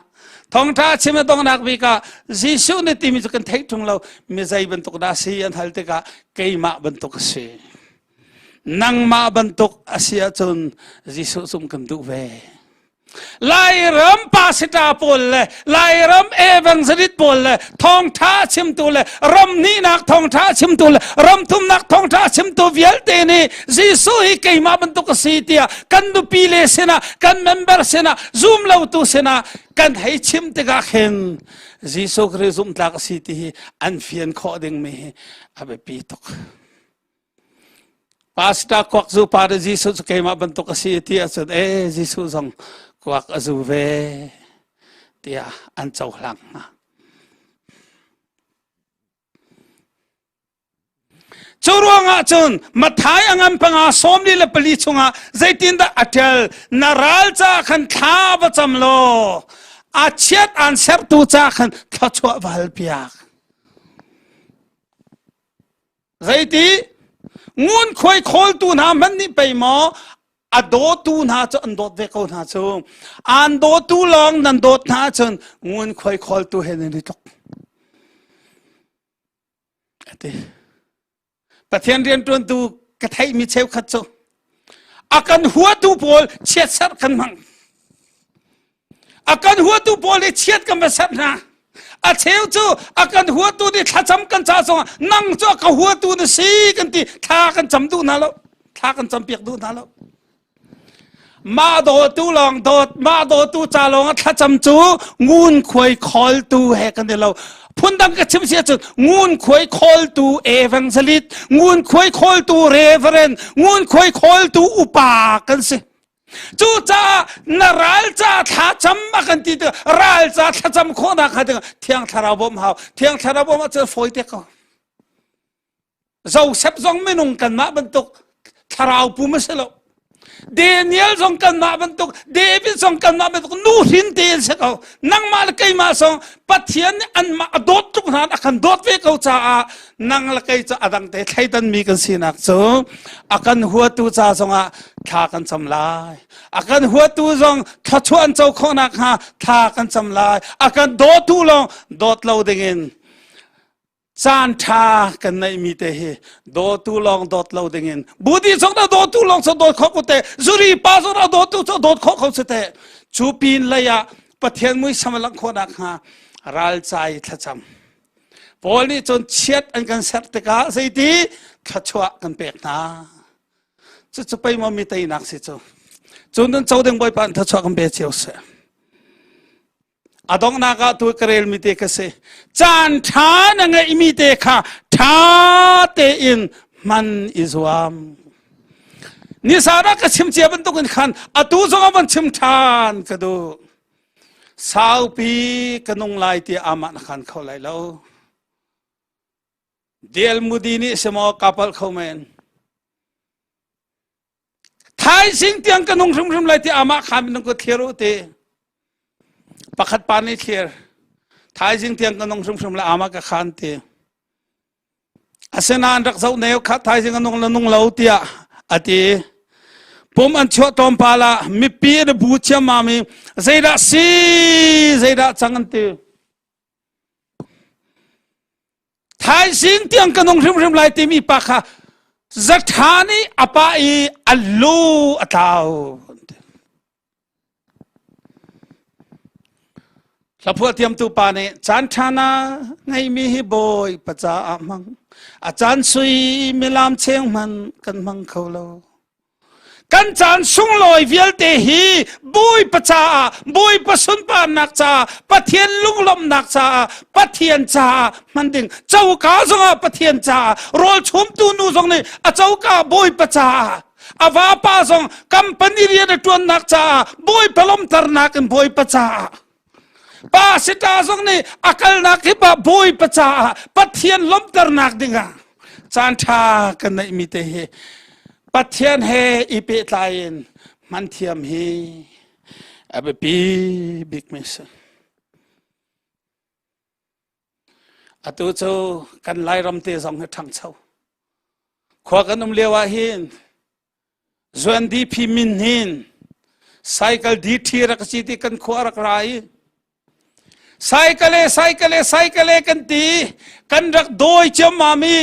thawngṭha chim a donghnak bik ah Jesuh nih timi cu kan theih ṭung lo mi zei bantuk dah si an hal tikah keimah bantuk a si nangmah bantuk a si ahcun Jesuh zumh kan duh ve Lairam pastor pawl le Lairam evangelist pawl le thawngtha chimtu le ram hnihnak thawngtha chimtu le ram thumnak thawngtha chimtu vialte nih Jesuh hi keimah bantuk a si tiah kan nupi le sinah kan member sinah zum lotu sinah kan hei chim tikah khin Jesuh Khrih zumhtlak a si ti hi an fian khawh dingmi hi a biapi tuk. Pastor kuak zu pa le Jesuh cu keimah bantuk a si ti ahcun ee Jesuh zong kuak a zu ve tiah an cohlang hna. Cu ruangah cun Matthai a ngan panga 44 chungah zeitindah a ṭial na ral ca khan thla va cam law a chiat aan sertu ca khan thluachuah va hal piak. Zeiti? Ngunkhuai khawltu hna hmanh nih pei maw a dawtu hna cu an dawt ve ko hna cu. Aan dawtu lawng nan dawt hna ahcun ngunkhuai khawltu he nan i tluk. Ati. Pathian rianṭuantu ka theihmi cheukhat cu a kan huatu pawl chiatserh kan hmang. A kan huatu pawl hi chiat kan va serh hna. A cheu cu a kan huatu nih thlacam kan ca zongah nang cu a ka huatu na si kan ti thla kan cam duh hna lo. Thla kan cam piak duh hna lo. Mah dawtu lawng dawt, mah dawtu ca lawng a thlacam cu ngunkhuai khawltu he kan i lo. Phundang ka chim si ahcun ngunkhuai khawltu evangelist, ngunkhuai khawltu reverend, ngunkhuai khawltu upa kan si. Cucaah na ral ca thlacam a kan ti tikah ral ca thlacam khawhnak hnga ding Thiang Thlarau bawmh hau. Thiang Thlarau bawmh ahcun fawi te ko. Joseph zong minung kanmah bantuk thlarau pum a si lo. Daniel zong kanmah bantuk, David zong kanmah bantuk nu hrin te an si ko. Nangmah le keimah zong Pathian nih anmah a dawt tuk hna a kan dawt ve ko caah nang le kei cu a dang te thleidan mi kan sinak cu a kan huatu ca zongah thla kan cam lai. A kan huatu zong thluachuah an co khawh nakhnga thla kan cam lai. A kan dawtu lawng dawt lo dingin caan ṭha kan neihmi te hi dawtu lawng dawt lo dingin budi zong na dawtu lawng cu dawt khawh ko te zuri pa zong na dawtu cu dawt khawh ko si te cu pin lei ah Pathian muisam a langh khawh nakhnga ralcai thlacam Paul nih cun chiat an kan serh tikah zeiti thluachuah kan pek hna cucu pei maw mi teinak si cu cun nan co ding Bawipa in thluachuah kan pe cio seh A donghnak ah tu ka relmi te ka si. Caan ṭha na ngeihmi te kha ṭha tein hman i zuam. Nizan ah ka chim cia bantukin khan atu zong ah van chim ṭhan ka duh. Saupi ka nung lai tiah amah na khan kho lai lo. Dl Moody nih si maw ka palh kho men. Thaizing tiang ka nung hrimhrim lai ti amah kha minung ka thlir u ti. Pakhat pa nih thlir. Thaizing tiang ka nung hrimhrim lai amah ka khan ti. Asinain rak zoh neu kha thaizing a nung le nung lo tiah a ti. Pum an chuah tlawmpal ah mipi an bu ciammam i zeidah si zeidah cang an ti. Thaizing tiang ka nung hrimhrim lai timi pa kha zaṭha nih a pa i a lu a tlau. Hlaphuah thiamtu pa nih caan ṭha na ngeimi hi bawi pa caah hmang a caan sui milam cheng hman kan hmang kho lo. Kan caan sunglawi vialte hi Bawipa caah, Bawipa sunparnak caah, Pathian lunglawmhnak caah, Pathian caah hman ding. Coka zongah Pathian caah, rawl chumtu nu zong nih a coka Bawipa caah, a vapa zong company rian a ṭuannak caah, Bawipa lawmhternak in Bawipa caah. Pa sita zong nih a kalnak kip ah Bawipa caah Pathian lawmhternak dingah caan ṭha kan neihmi te hi Pathian he i pehtlai in hman thiam hi a biapi bikmi si. Atu cu kan Lairam te zong hi ṭhangcho. Khua kan um lio ah hin Zuan DP min hin cycle DT rak si ti kan khua rak ra i cycle cycle cycle kan ti kan rak dawi ciammam i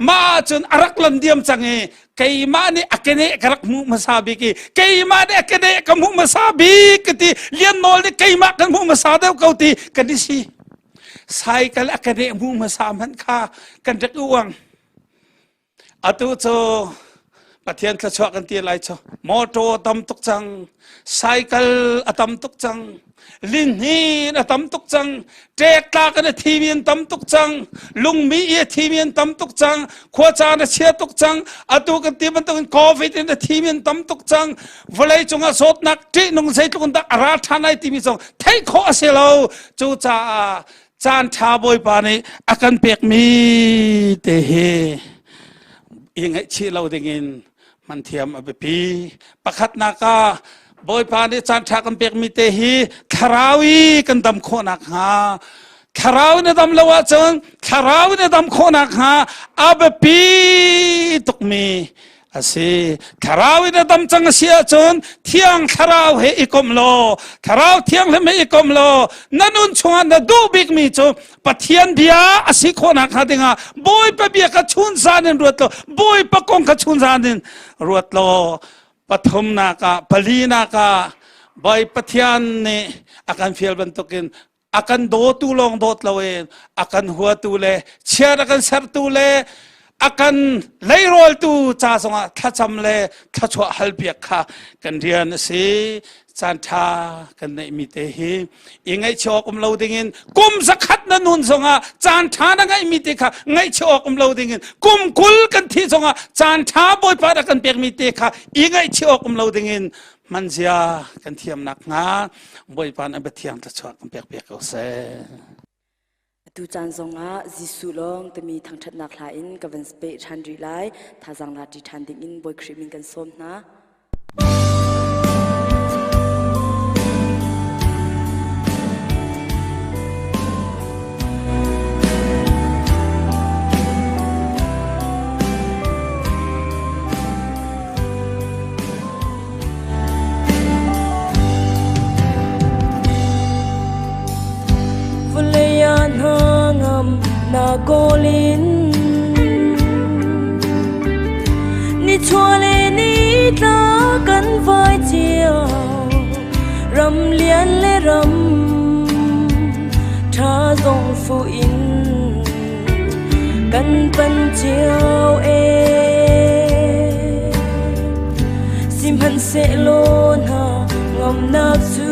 mah ahcun a rak lon diam cang i keimah nih a kene ka rak hmuh hmasa bik i keimah nih a kene ka hmuh hmasa bik ka ti lian nawl nih keimah kan hmuh hmasa deuh ko ti kan i si cycle a kene hmuh hmasa hmanh kha kan rak i uang Atu cu Pathian thluachuah kan ti lai cu motor a tam tuk cang, cycle a tam tuk cang, lihnin a tam tuk cang, ṭektlak in a thimi an tam tuk cang, lungmi i a thimi an tam tuk cang, khuacaan a chia tuk cang, atu kan ti bantukin COVID in a thimi an tam tuk cang, vawlei cungah zawtnak ṭihnung zeitluk in dah a ra ṭhan lai timi zong theih khawh a si lo. Cucaah caan ṭha Bawipa nih a kan pekmi te hi i ngaihchih lo dingin hman thiam a biapi. Pakhatnak ah Bawipa nih caan ṭha kan pekmi te hi thlarau i kan dam khawh nakhnga thlarau in a dam lo ahcun thlarau in a dam khawh nakhnga a biapi tukmi a si thlarau in a dam cang a si ahcun thiang thlarau he i kom law thlarau thianghlim he i kom law na nun chungah na duh bikmi cu Pathian bia a si khawhnak hnga dingah Bawipa bia kha chun zan in ruat law Bawipa kong kha chun zan in ruat law pathumnak ah palinak ah Bawi Pathian nih a kan fial bantukin a kan dawtu lawng dawt loin a kan huatu le chiat a kan sertu le A kan leirawltu ca zongah thlacam le thluachuah halpiak kha kan rian a si. Caan ṭha kan neihmi te hi i ngaihchih awk um lo dingin kum zakhat na nun zongah caan ṭha na ngeihmi te kha ngaihchih awk um lo dingin kum 20 kan thih zongah caan ṭha Bawipa rak kan pekmi te kha i ngaihchih awk um lo dingin hmanzia kan thiam nakhnga Bawipa nih a biathiang thluachuah kan pek piak ko seh. Atu caan zongah Jesuh lawng timi thangṭhatnak hla in ka van peh ṭhan rih lai. Thazaang la ṭi ṭhan dingin Bawi Khrih min kan sawm hna. Vawlei ah hnangam na kawl in nichuah le nitla kan vai cio ram lian le ram ṭha zong fu in kan pan cio e sihmanhsehlaw hna ngamnak cu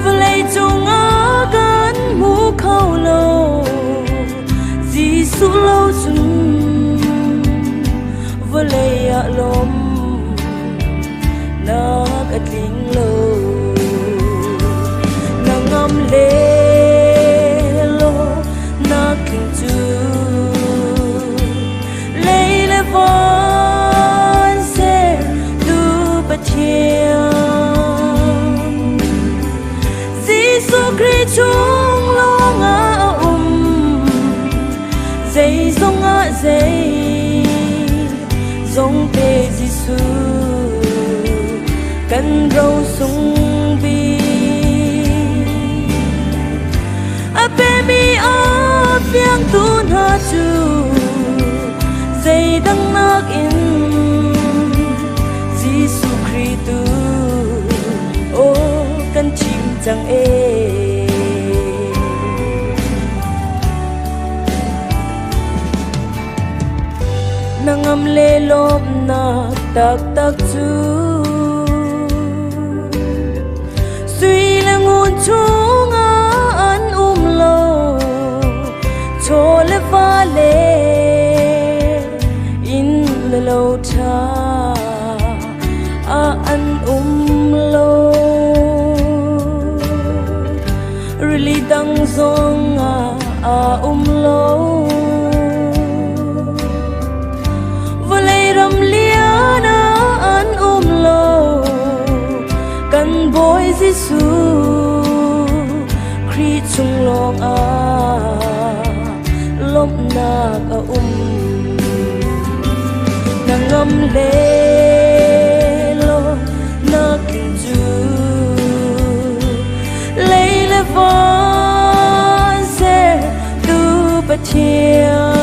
vawlei cungah kan hmu kho lo Jesuh lo cun vawlei ah lawm nak a tling lo na ngam le law na tling cu lei le van ser tu Pathian Jesuh Khrih chung lawngah a um zeizong ah zei zong te Jesuh kan ro sung bik a pemi a fiangtu hna cu zeidang nakin Jesuh Khrih tu aw kan thim cang ee. Na ngam le lawmnak taktak cu sui le ngun chungah an um lo chaw le va le inn le lo ṭha ah an um lo rili dang zong ah a um lo vawlei ram lian ah an um lo kan Bawi Jesuh Khrih chung lawng ah lawmhnak a um na ngam le law na tling cu lei le van ser tu Pathian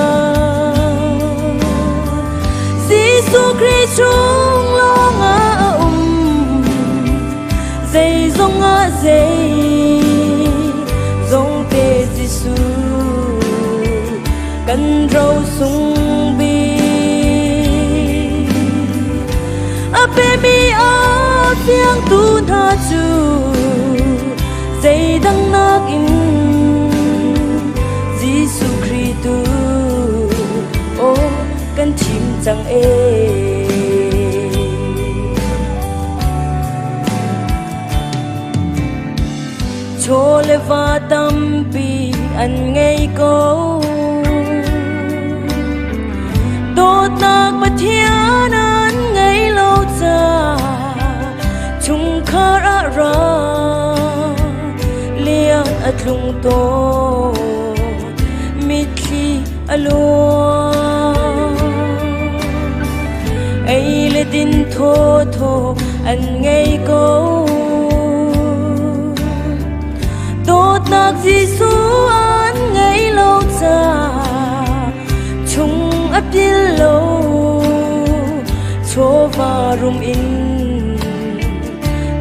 Jesuh Khrih chung lawngah a um zeizong ah zei zong te Jesuh kan ro sung bik a pemi a fiangtu hna cu zeidang nakin Jesuh Khrih tu aw kan thim cang ee. Chaw le va tampi an ngei ko dawtnak Pathian an ngei lo ca chungkhar ah ra liang a tlung tawn mitthli a luang ei le din thawthaw an ngei ko dawtnak Jesuh an ngei lo ca chung a pil lo chawva rum in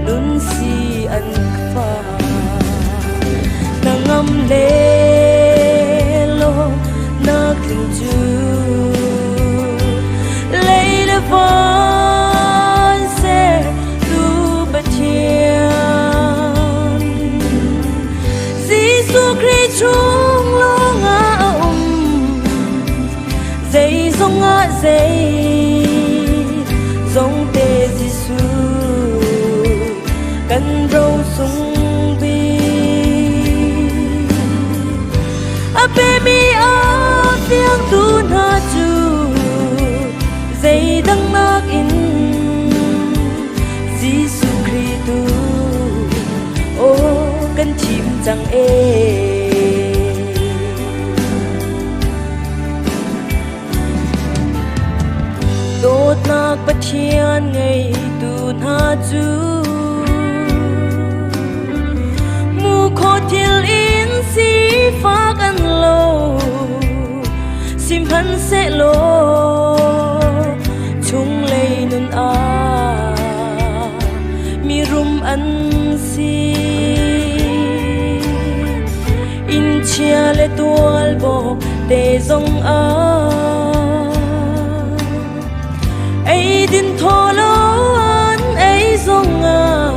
nun si an fa na ngam le lo. tling cu. Lei le van sertu Pathian. Jesuh Khrih chung lawngah a um. Zeizong ah zei zong te Jesuh kan ro sung bik. A pemi a fiangtu hna cu zeidang nakin Jesuh Khrih tu aw kan thim cang ee. Dawtnak Pathian ngeitu hna cu mu kho thil in sifak an lo sihmanhsehlaw chunglei nun ah mirum an si. Innchia le tualbawk te zong ah eidin thaw lo an ei zong ah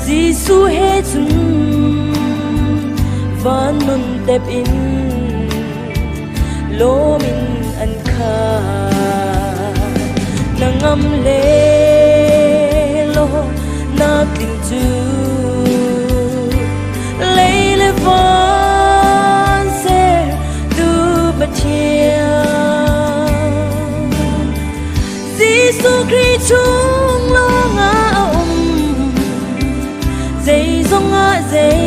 Jesuh he cun van nun tep in lawm in an khat. Na ngam le law na tling cu lei le van sertu Pathian. Jesuh Khrih chung lawngah a um, zeizong ah zei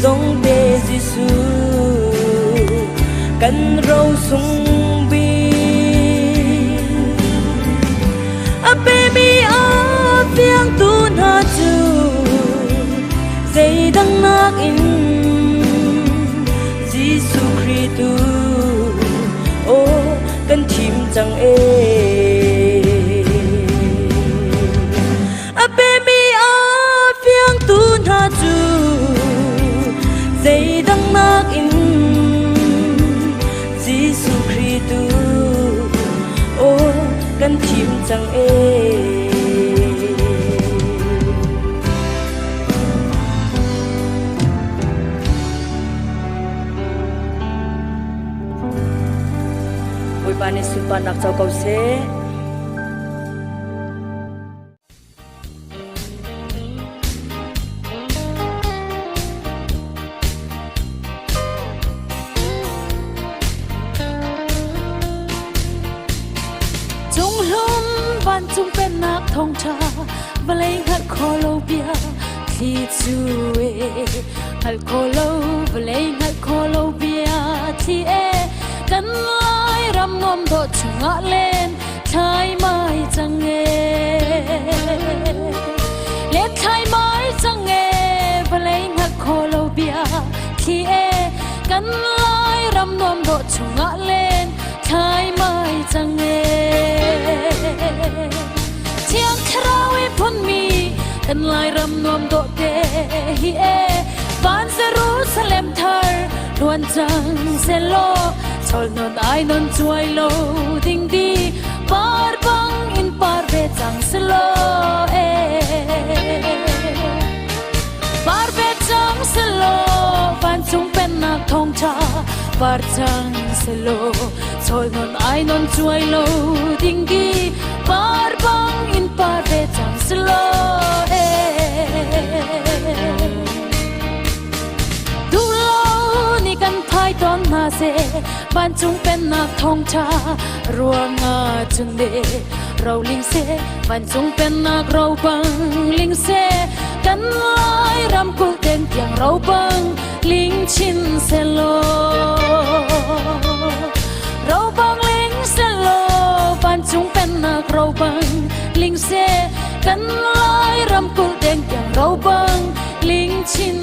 zong te Jesuh kan ro sung bik. A pemi a fiangtu hna cu zeidang nakin Jesuh Khrih tu aw kan thim cang ee. A pemi a fiangtu hna cu zeidang nakin Jesuh Khrih tu aw kan thim cang ee. Bawipa nih sunparnak co ko seh. Cunghlum vancung pennak thawngṭha vawlei hngalh kho lo bia thli cu e hngalh kho lo vawlei hngalh kho lo bia thli e kan lai ram nuam dawh chungah len thlai mai cang e le thlai mai cang e vawlei hngalh kho lo bia thli e kan lai ram nuam dawh chungah len thlai mai cang e thiang thlarau i phunmi kan lai ram nuam dawh te hi e van Jerusalem thar luan cang selaw chol non ai non chuai lo ding di par bang in par ve cang selaw e par ve cang selaw vancung pennak thawngṭha par cang selaw chol non ai non chuai lo ding di par bang in par ve cang selaw e Duhlo ni kan phai tawn hna seh vancung pennak thawngṭha ruangah cun le roling seh vancung pennak ro bang ling seh kan lai ramkulh ten tiang ro bang ling chin selaw ro bang ling selaw vancung pennak ro bang ling seh kan lai ramkulh ten tiang ro bang ling chin.